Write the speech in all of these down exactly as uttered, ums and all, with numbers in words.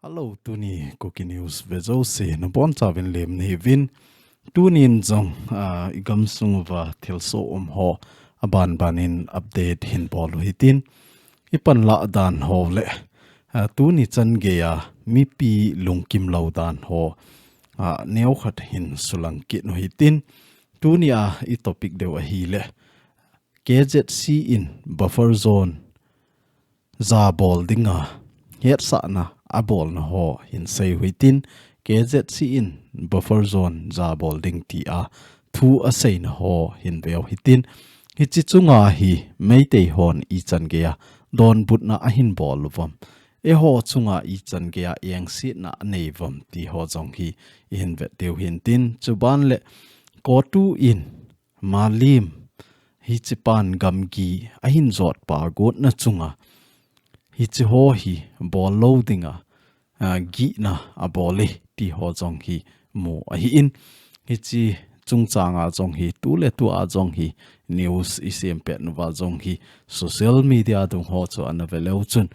Hello, tuni Kuki News vejouse nabonchauvin lemna hiuvin. Tunin jong, ah, igamsung uva thilsoh umho abanbanin update hinbol u hitin. Ipanlah dan ho le, ah, tuni changeiya mipi lungkimlou dan ho, ah, neokhat hin sulang kit u hitin. Tunia itopic deu ahile, K Z C in buffer zone jabol dinga hetsahna abolna ho hinsei u hitin, K Z C in buffer zone jabol ding tia thu aseina ho hinveu hitin, hiche chunga hi Meitei hon ichan geiya donbutna ahinbol uvam, eiho chunga ichan geiya engsetna anei uvam ti ho jong hi ihinvet diu hintin, chuban le CoTU in Malim, hichepan gamgi ahinjotpa gotna chunga hiche ho hi bollou dinga, ah, gihna abol e ti ho jong hi mu ahin. Hiche chungchanga jong hi tuletua jong hi news isempet nauva jong hi social media dung ho chu anaveleu chun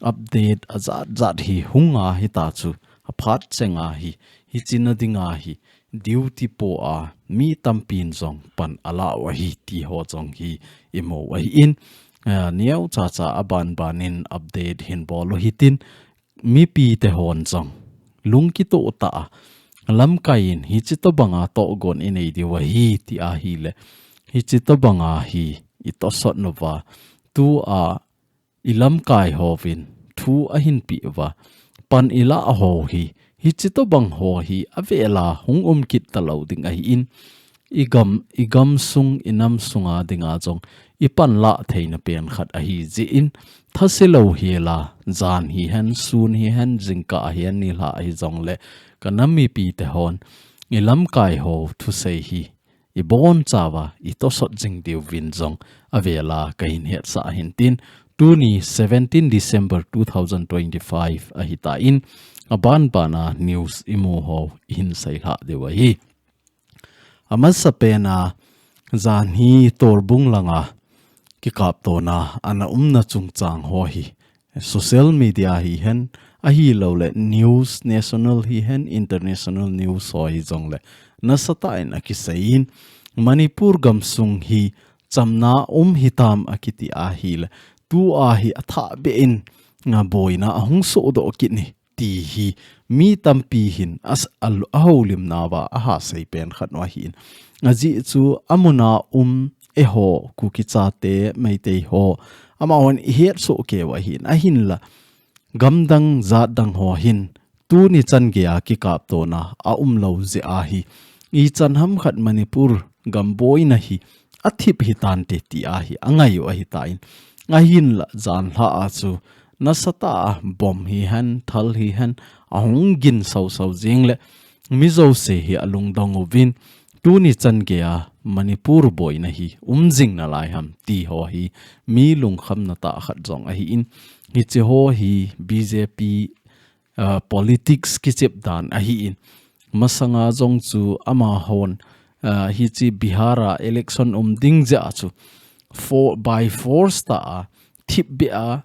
update ajat jat hi hunga hita chu aphat chenga hi, hiche na dinga hi duty poa mi tampin jong pan alah u ahi ti ho jong hi imu ahin, ah, neochacha abanbanin update hinbol u hitin, mipite hon jong lungkitoh tah a lamkaiyin hiche tobanga tohgon inei diu ahi ti ahile, hiche tobanga hi itosot nauva, tua ilamkai hovin thu ahinpeh uva, pan ilah ho hi, hiche tobang ho hi avela hung um kit talou ding ahin, igam, igamsung, inamsunga dinga jong ipanlah theina pen khat ahijeh in, thase lou hela, jan hihen, sun hihen, jingkah hihen, nilhah hijongle, kanam mipite hon ilamkai ho thusei hi ibonchauva itosot jing diuvin jong avela kahin hetsah ahin tin, tuni seventeen December two thousand twenty-five ahitan, abanbana news imu ho ihin seilhah diu ahi. Amasapena, janhi Torbung langa kikaptona ana umna chungchang ho hi social media hihen, ahiloule news, national hihen, international news ho hijongle, nasatah in akiseiyin, Manipur gamsung hi chamna um hitam akiti ahile, tua hi athahbeh in, ah, boina ahung sohdoh kit e ti hi mi tampi hin as-, al-, ahoulimnauva ahasei pen khat u ahin. Ajeh chu amuna um eiho Kuki chate, Meitei ho, amahon ihetsoh keiu ahin. Ahinla gamdang jatdang ho hin tuni changeiya kikaptona aumlou jeh ahi, ichan hamkhat Manipur gam boina hi athip hitante tia hi angaiu ahitan, ahinla janlhah a chu nasatah a bomb hihen, thal hihen, ahung gin sausau jengle, mi jouse hi alungdong uvin, tuni changeiya Manipur boina hi umjing nalai ham ti ho hi mi lungkhamna tah khat jong ahin, hiche ho hi B J P, ah, politics kichep dan ahin, masanga jong chu amahon, ah, hiche Bihar a election um ding jeh a chu for-, by force tah a, thipbeh a,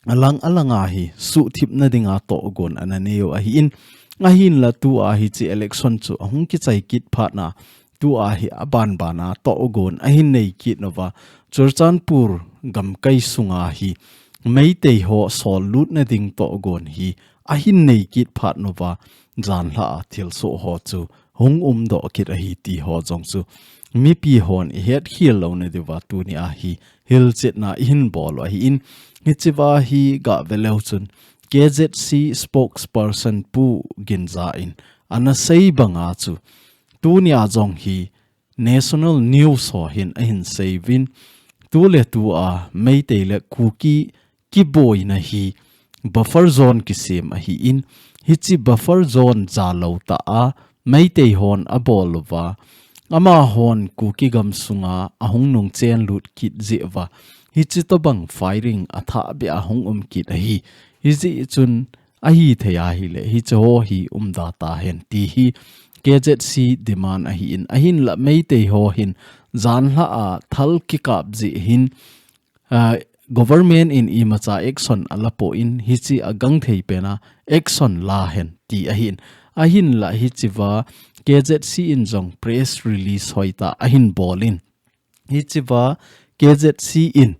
alang alanga hi suhthipna dinga tohgon ana neiu ahin, ahinla tua hiche election chu ahung kichai kit phatna, tua hi abanbana tohgon ahin nei kit nauva, Churachandpur gamkai sunga hi Meitei ho sollutna ding tohgon hi ahin nei kit phat nauva, janlhah a thilsoh ho chu hung umdoh kit ahi ti ho jong chu mipi hon ihetkhel louna diuva tunia hi hilchetna ihin bol u ahin, hichea hi gaveleu chun K Z C spokesperson Pu Ginza in ana sei banga chu tunia jong hi national news ho hin ahin seiuvin, tuletua Meitei le Kuki kiboina hi buffer zone kisem ahin, hiche buffer zone jalou tah a Meitei hon abol uva, amahon Kuki gamsunga ahung nungchen lut kit jeh uva, hiche tobang firing athahbeh a hung um kit ahi. Hijeh chun ahithei ahile hiche ho hi umda tahen ti hi K Z C demand ahin, ahinla Meitei ho hin janlhah a thal kikap jeh hin ah, government in imacha action ala pon hiche agangthei pena action la hen ti ahin. Ahinla hichea K Z C in jong press release hoitah ahin bolin. Hichea K Z C in,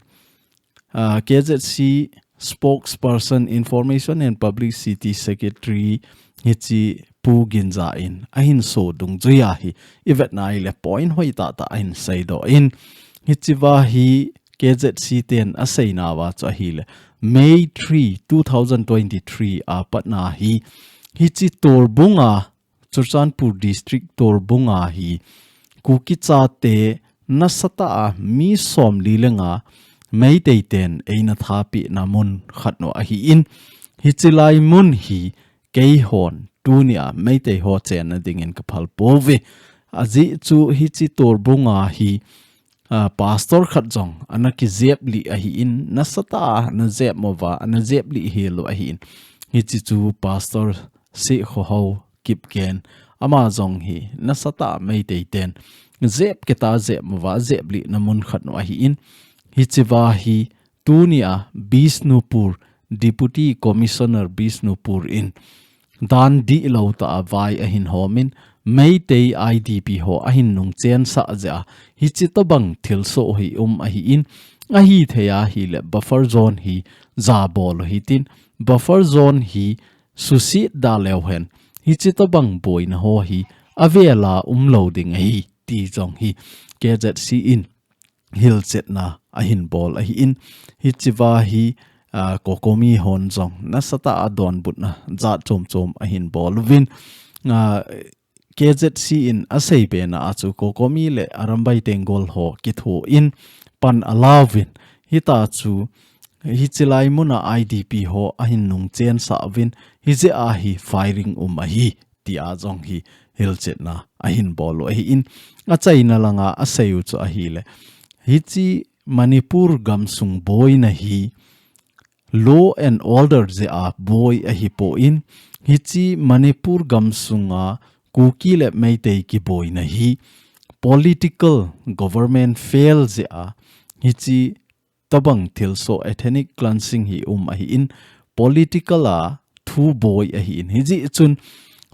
ah, K Z C spokesperson, Information and Publicity Secretary, hiche Pu Ginza in ahin so dungjuiya hi ivetna ahile point hoitah tah ahin seidoh in. Hichea hi K Z C ten aseinauva chu ahile, May three, two thousand twenty-three a patna hi, hiche Torbung a, Churachandpur District Torbung a hi Kuki chate nasatah a mi somli le nga Meitei ten eina thapehna mun khat nu ahin, hiche lai mun hi keihon tunia Meitei ho chenna dingin kaphal pouve. Ajeh chu hiche Torbung a hi, ah, pastor khat jong ana kijep lih ahin, nasatah a ana jep uva, ana jep lih hel u ahin. Hiche chu Pastor Sikhohao Kipgen, ama jong hi nasatah a Meitei ten jep kei ta jep uva, jep lihna mun khat nu ahin. Hichea hi tunia Bishnupur, Deputy Commissioner Bishnupur in dan dihlou tah a vai ahin homin, Meitei I D P ho ahin nungchensah jeh a hiche tobang thilsoh hi um ahin, ahithei ahile buffer zone hi jabol u hitin, buffer zone hi suhset da leu hen hiche tobang boina ho hi avela umlou ding ahi ti jong hi K Z C in hilchetna ahin bol ahin. Hichea hi, ah, COCOMI hon jong nasatah a donbutna jat chom chom ahin bol uvin. Ah, K Z C in asei pena a chu COCOMI le Arambai Tenggol ho kithoin pan alauvin. Hitia chu hiche lai muna I D P ho ahin nungchensah uvin, hijeh a hi firing um ahi tia jong hi hilchetna ahin bol u ahin. Achaina langa asei u chu ahile, hiche Manipur gamsung boina hi law and order jeh a boi ahipon, hiche Manipur gamsunga Kuki le Meitei kiboina hi political, government fail jeh a hiche tobang thilsoh, ethnic cleansing hi um ahin, political a thu boi ahin. Hijeh chun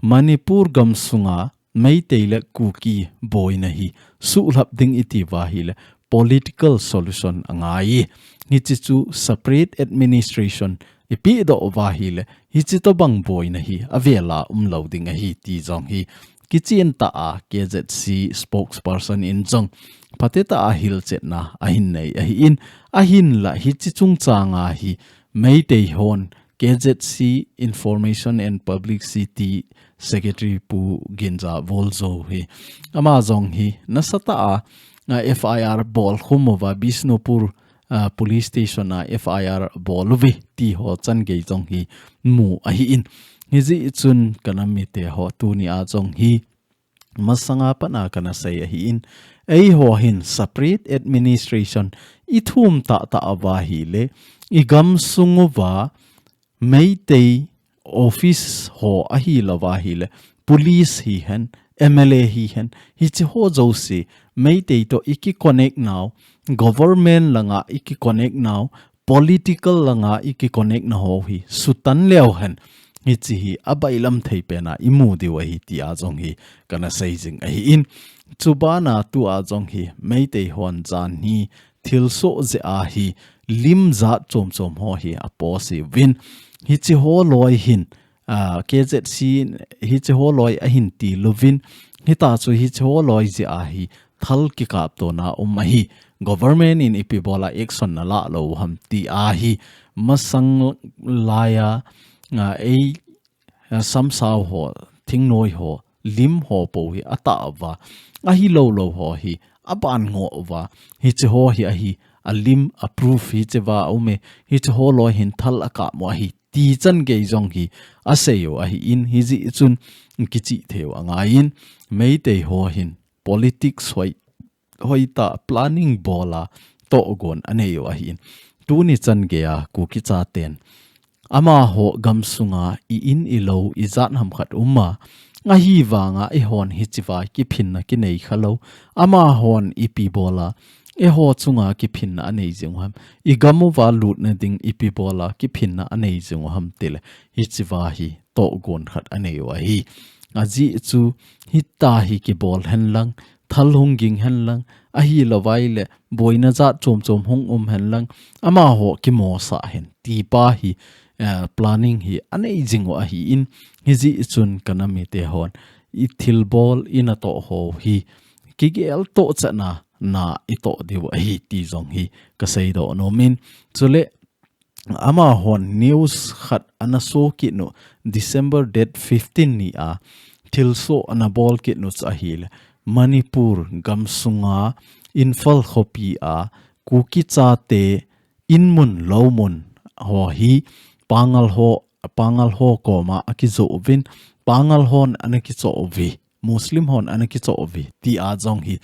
Manipur gamsunga Meitei le Kuki boina hi suhlhap ding iti uva ahile political solution angai. Hiche chu separate administration ipehdoh uva ahile hiche tobang boina hi avela umlou ding ahi ti jong hi kichen tah a K Z C spokesperson in jong phatecha a hilchetna ahin nei ahin. Ahinla hiche chungchanga hi Meitei hon K Z C Information and Publicity Secretary Pu Ginza Volzo hi ama jong hi nasatah a, a, F I R bolkhum uva Bishnupur, a, Police Station a F I R bol uve ti ho changei jong hi mu ahin. Hijeh chun kanam mite ho tunia jong hi masanga pat a kana sei ahin, eiho hin separate administration ithum tah tah uva ahile, igamsung uva Meitei office ho ahilouva ahile, police hihen, M L A hihen, hiche ho jouse Meitei toh iki connect nau, government langa iki connect nau, political langa iki connect na ho hi sutan leu hen, hiche hi abailam thei pena imu diu ahi tia jong hi kana sei jing ahin. Chubana tua jong hi Meitei hon janhi thilsoh jeh a hi lim jat chom chom ho hi apost uvin. Hiche ho loi hin, a, K Z C hiche ho loi ahin til uvin. Hitia chu hiche ho loi jeh a hi thal kikaptona um ahi. Government in ipi bola action nala lou ham tia hi masang laia, a, ei, a, samsao ho, thingnoi ho, lim ho po hi atah uva, ahilou lou ho hi aban ngoh uva, hiche ho hi ahi, alim, a proof hichea aume, hiche ho loi hin thal akap u ahi ti changei jong hi asei u ahin, hijeh chun kichih thei u angaiyin, Meitei ho hin politics hoi, hoitah planning bola tohgon anei u ahin. Tuni changeiya Kuki chaten amaho gamsunga i-in ilou ijat hamkhat uma, ahivanga eihon hichea kiphinna kinei khalou. Amahon ipi bola eiho chunga kiphinna anei jing u ham, igam uva lutna ding ipi bola kiphinna anei jing u ham tile, hichea hi tohgon khat anei u ahi. Ajeh chu hitia hi kibol henlang, thal hung ging henlang, ahilouvai le boina jat chom chom hung um henlang, amaho kimosah hen, tipa hi, eh, planning hi anei jing u ahin, hijeh chun ka nam mite hon, ithilbol, inatoh ho hi, kigel toh chetna, na itoh diu ahi ti jong hi kasei doh nomin. Chule, amahon news khat ana so kit u, December date fifteen ni a, thilsoh ana bol kit u chu ahile, Manipur gamsunga Imphal khopi a Kuki chate inmun loumun ho hi Pangal ho, Pangal ho koma akijoh uvin, Pangal hon ana kichoh uve, Muslim hon ana kichoh uve, tia jong hi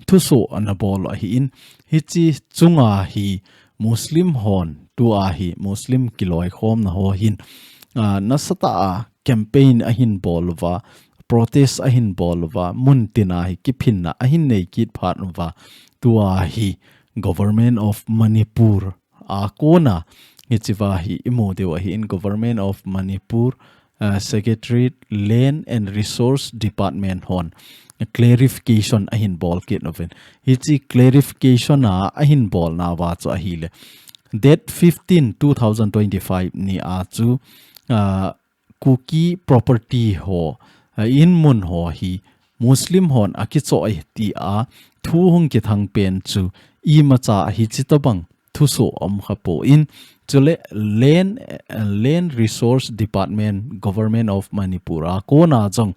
thusoh ana bol u ahin, hiche chunga hi Muslim hon tua hi Muslim kiloikhomna ho hin, ah, nasatah a campaign ahin bol uva, protest ahin bol uva, muntina hi kiphinna ahin nei kit phat uva, tua hi Government of Manipur a kona, hichea hi imu diu ahin, Government of Manipur, uh, Secretariat Land and Resource Department hon clarification ahin bol kit uvin. Hiche clarification a ahin bolna uva chu ahile, date fifteen, two thousand twenty-five ni a chu, uh, Kuki property ho, uh, inmun ho hi Muslim hon akichoh e tia thu hung kithang pen chu imacha hiche tobang thusoh aum khapon, chule Land, Land Resource Department, Government of Manipur a kona jong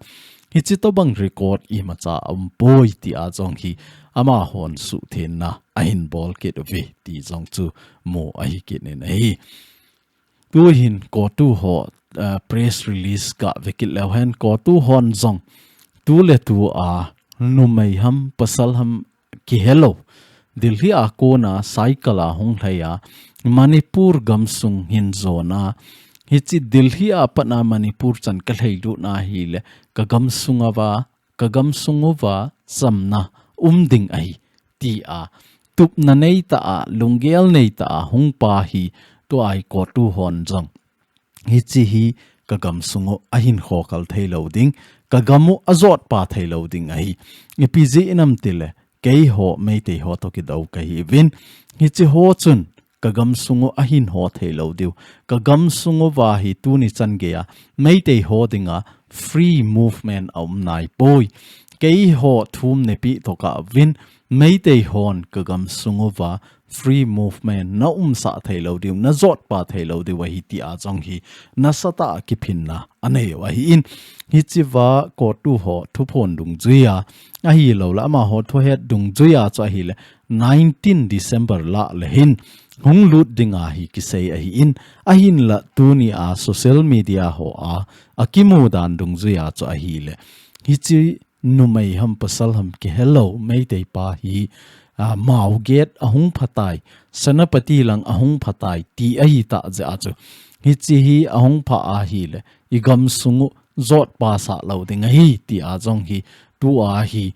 hiche tobang record imacha aumpoi tia jong hi amahon suhthengna ahin bol kit uve ti jong chu mu ahi kit in ahi. Tuhin CoTU ho, ah, press release kave kit leu hen, CoTU hon jong tuletua numei ham pasal ham kihelou, Delhi a kona cycle a hung lhai a, Manipur gamsung hin jona, hiche Delhi a pat a Manipur chan kalhai lut ahile, ka gamsung uva, ka gamsung uva chamna um ding ahi, tia tupna neitah a, lunggel neitah a hung pa hi, tua hi CoTU hon jong, hiche hi ka gamsung u ahin khokal thei lou ding, ka gam u ajotpa thei lou ding ahi. Ipi jeh inam tile, keiho Meitei ho toh kidou kahiuvin, hiche ho chun ka gamsung u ahin ho thei lou diu, ka gamsung uva hi tuni chan geiya Meitei ho dinga free movement aum naipoi. Keiho thum nepi toh kauvin, Meitei hon ka gamsung uva free movement na umsah thei lou diu, na jotpa thei lou diu ahi tia jong hi nasatah a kiphinna anei u ahin, hichea CoTU ho thuphon dungjuia, ahilouleh amaho thuhet dungjuia chu ahile, nineteen December lah le hin hung lut ding ahi kisei ahin, ahinla tunia social media ho a akimu dan dungjuia chu ahile, hiche numei ham pasal ham kihelou Meitei pa hi, ah, Mao Gate ahung phatai, Senapati lang ahung phatai ti ahitah jeh a chu, hiche hi ahung pha ahile, i gamsung u jotpa sah lou ding ahi tia jong hi, tua hi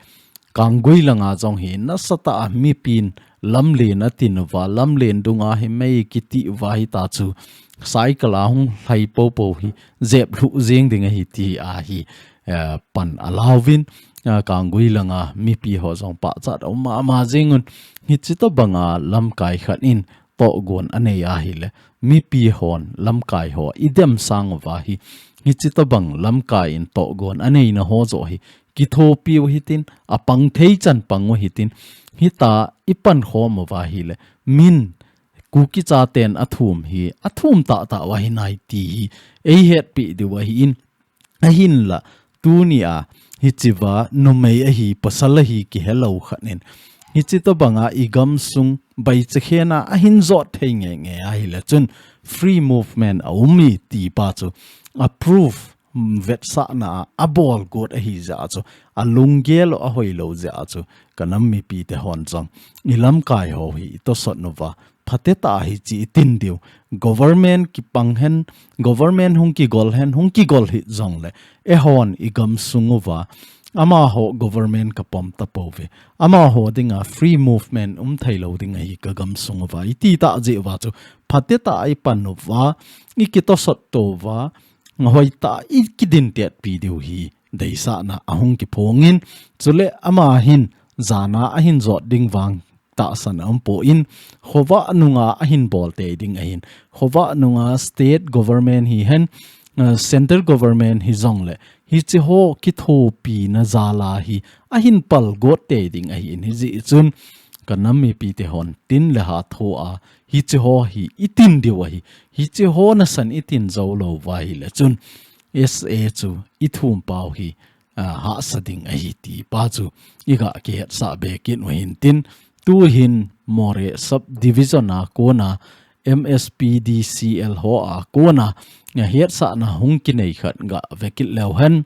Kanggui langa jong hi nasatah a mipin lamlen atin uva, lamlen dunga hi mei kiti uva hita chu, cycle a hung lhai popo hi jep lhuh jeng ding ahi tia hi, eh, pan alauvin, eh, Kanggui langa mipi ho jong pachat aum mama jengun, hiche tobanga lamkai khat in tohgon anei ahile, mipi hon lamkai ho idem sang uva hi, hiche tobang lamkai in tohgon aneina ho joh hi kithopi u hitin, apang thei chan pang u hitin, hita ipan khom uva ahile, min Kuki chaten athum hi, athum tahtah uva ahi nai ti hi eihetpi diu ahin, ahinla, tunia hichea numei ahi, pasal ahi kihelou khat in, hiche tobanga i gamsung baichakhen a ahin jot thei ngeingei ahile chun free movement aum e ti pa chu a proof, mm, vetsahna a abol got ahi jeh a chu, alunggel u ahoilou jeh a chu, ka nam mipite hon jong i lamkai ho hi i tosot uva, phatecha hiche itin diu, government kipang hen, government hung kigol hen, hung kigol hih jongle, eihon i gamsung uva amaho government ka pom tapouve. Amaho dinga free movement um thei lou ding ahi ka gamsung uva. Iti tah jeh uva chu phatecha a i pan uva, i kitosot tou uva, hoitah a i kidintetpi diu hi deisahna ahung kiphongin, chule ama hin jana ahin jot ding vang tahsan aumpoi, khovah nunga ahin bol tei ding ahin. Khovah nunga state government hihen, uh, central government hijongle, hiche ho kithopina jal a hi ahin palgot tei ding ahin. Hijeh chun ka nam mipite hon tin le ha tho a, hiche ho hi i tin diu ahi. Hiche ho nasan i tin jou lou uva ahile chun S A chu i thumpau hi, ah, hahsa ding ahi ti pa chu i ga kihetsah be kit u hintin, tu hin Moreh Sub Division a kona M S P D C L ho a kona, ah, hetsahna hung kinei khat ga ve kit leu hen.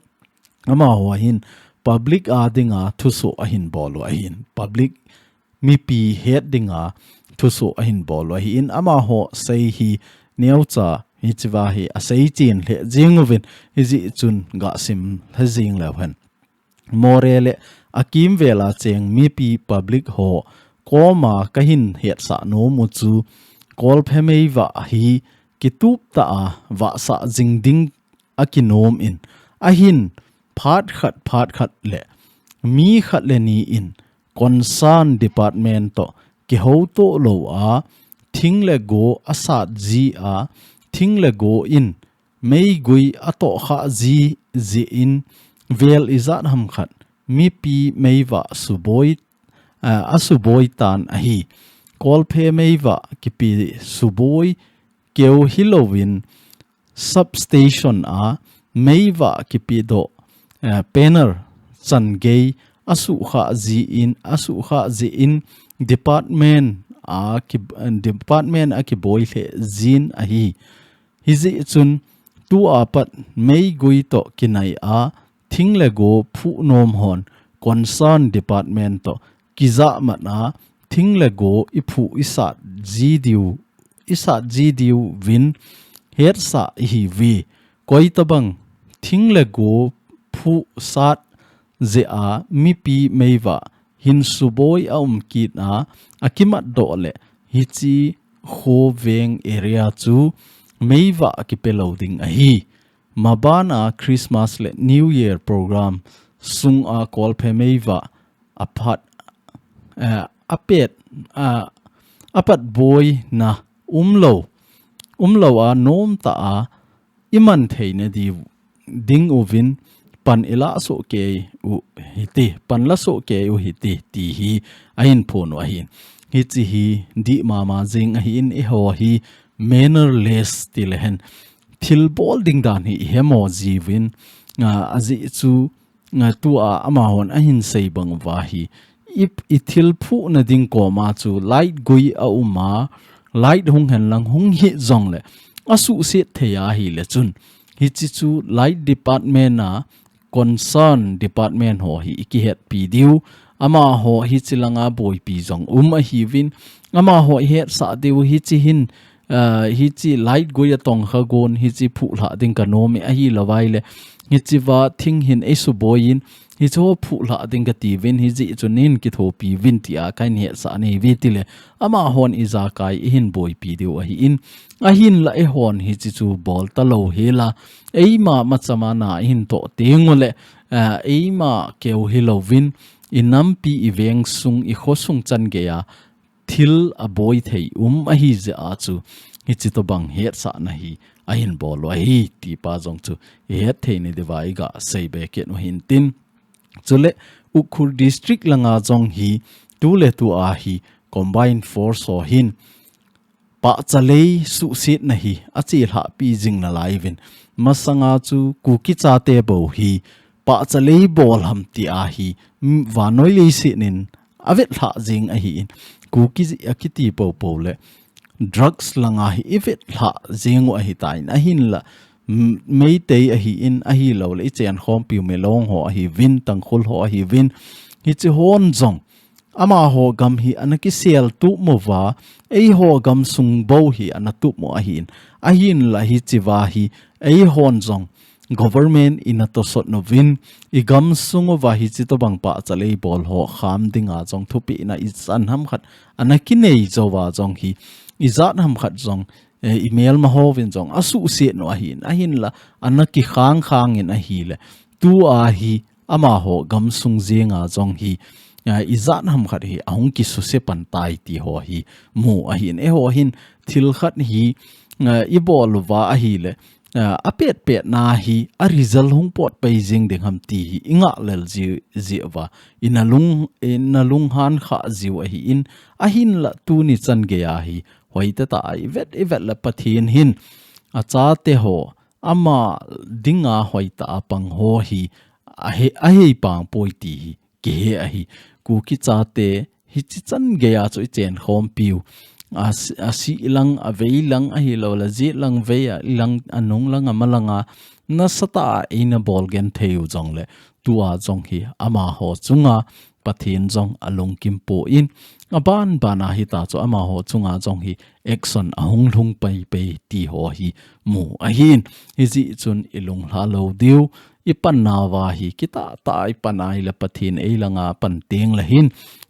Amaho hin public a dinga thusoh ahin bol u ahin. Public mipi het dinga thusoh ahin bol u ahin, amaho sei hi neocha hichea hi asei chen lheh jing uvin, hijeh chun ga sim lha jing leu hen. Moreh le akimvel a cheng mipi public ho koma kahin hetsah nom u chu Kolphe meivah hi kitup tah a vahsah jing ding akinom in, ahin phat khat phat khat le mi khat le ni in concern department toh kihouto lou a, thing le go asat ji a, thing le go in meigui atoh kha ji jeh in vel ijat ham khat mipi meivah suboi, ah, asuboi tan ahi. Kolphe meivah kipe suboi keu hilouvin, substation a meivah kipedoh, eh, panel changei asukha jin, asukha jin department a ki, department a kiboi lheh jin ahi. Hijeh chun tua pat meigui toh kinai a thing le go phuh nom hon concern department toh kijahmat a thing le go iphuh isat ji diu, isat ji diuvin hetsah ihiuve. Koitabang thing le go phuh sat jeh a mipi meivah hin suboi aum kit a, akimatdoh le hiche khoveng area chu meivah kipe lou ding ahi. Maban a Christmas le New Year program sung a Kolphe meivah aphat, eh, apet, ah, apat boina umlou, umlou a nomtah a iman theina di ding uvin pan ilah soh kei u hite, pan la soh kei u hite, ti hi ahin phon u ahin. Hiche hi dih mama jing ahin, eiho hi mannerless ti le hen thilbol ding dan hi ihemo jiuvin, ah, ajeh chu, ah, tua amahon ahin sei bang uva hi i, i thil phuhna ding koma chu light gui aum a, light hung hen lang hung hih jongle asuhset thei ahile chun, hiche chu light department a concern department ho hi ikihetpi diu. Amaho hiche langa boipi jong um ahiuvin, amaho ihetsah diu hiche hin, ah, hiche light gui atong kha gon hiche phuhlhah ding kanom e, ahilou vaile hichea thing hin eisuboi in, hiche ho phuhlhah ding katiuvin, hijeh chun neikithopi uvin tia kahin hetsah nahiuve tile, amahon ijakai ihin boipi diu ahin, ahinla eihon hiche chu bol talou hela, eima machama na ihin toh tengule, ah, eima keu hilouvin, inampi, iveng sung, ikho sung changei a thil aboi thei um ahi jeh a chu, hiche tobang hetsahna hi ahin bol u ahi, ti pa jong chu ihet thei nadiuva iga sei be kit u hintin. Chule Ukhrul District langa jong hi tuletua hi Combined Force ho hin pahcha lei suhsetna hi achelhahpi jing nalaiuvin, masanga chu Kuki chate bou hi pahcha lei bol ham tia hi, mm, vannoi leiset in avetlhah jing ahin, Kuki akiti poupou le drugs langa hi ivetlhah jing u ahitan, ahinla, mm, Meitei ahin, ahiloule ichenkhompiu Milong ho ahiuvin, Tangkhul ho ahiuvin, hiche hon jong amaho gam hi ana kisel tup uva, eiho gamsung bou hi ana tup u ahin, ahinla hichea hi eihon jong government ina tosot nouvin, i gamsung uva hichi tobang pachat le ibol ho kham dinga jong thupina ichan ham khat ana kinei jouva jong hi, ijat ham khat jong, eh, imelma hovin jong asuhset nau ahin, ahinla ana kikhang khangin ahile, tua hi amaho gamsung jenga jong hi, ah, ijat ham khat hi ahung kisuse pan tai ti ho hi mu ahin. Eiho hin thil khat hi, ah, ibol uva ahile, ah, apet pet na hi a result hung pot pai jing ding ham ti hi ingah lel ji, ji uva, ina lung, ina lunghan kha jiu ahin, ahinla tuni chan geiya hi hoitah tah a ivet, ivet le Pathen hin achate ho ama dinga hoitah a pang ho hi ahe, ahei pang poi ti hi kihe ahi. Kuki chate hichi chan geiya chu ichen khompiu, asi, asi lang, avei lang, ahilou le jet lang, vei a lang, anung lang, ama langa nasatah a eina bol genthei u jongle, tua jong hi amaho chunga Pathen jong alungkim poi, aban bana hita chu amaho chunga jong hi action ahung lhung pai pai ti ho hi mu ahin. Hijeh chun ilunglha lou diu, ipan nauva hi kitah tah a ipan ahile Pathen eilanga pan teng le hin,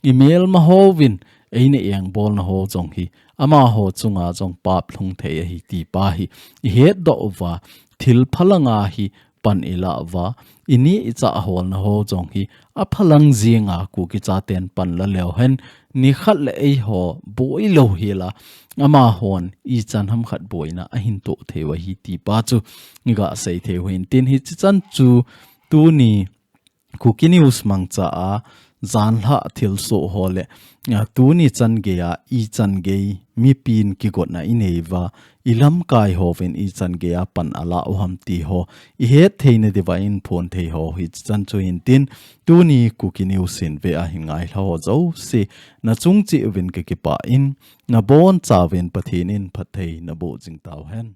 imelma hovin eina engbolna ho jong hi amaho chunga jong pap lhung thei ahi ti pa hi ihetdoh uva, thil phalanga hi pan ilah uva, ini ichah holna ho jong hi aphalang jenga Kuki chaten pan la leu hen, nikhat le eiho boi lou hila, amahon ichan ham khat boina ahin toh thei u ahi ti pa chu iga sei thei u hintin, hichi chan chu tuni Kuki News mangcha a janlhah thilsoh ho le, ah, tuni chan geiya ichan gei mipin kigotna inei uva, ilamkai hovin ichan geiya pan ala u ham ti ho ihet theina diuva ihin phon thei ho hichi chan chu hintin, tuni Kuki News in ve a hin ngailha ho jouse nachung cheh uvin kakipah in, nabonchauvin Pathen in phatthei naboh jing tauhen.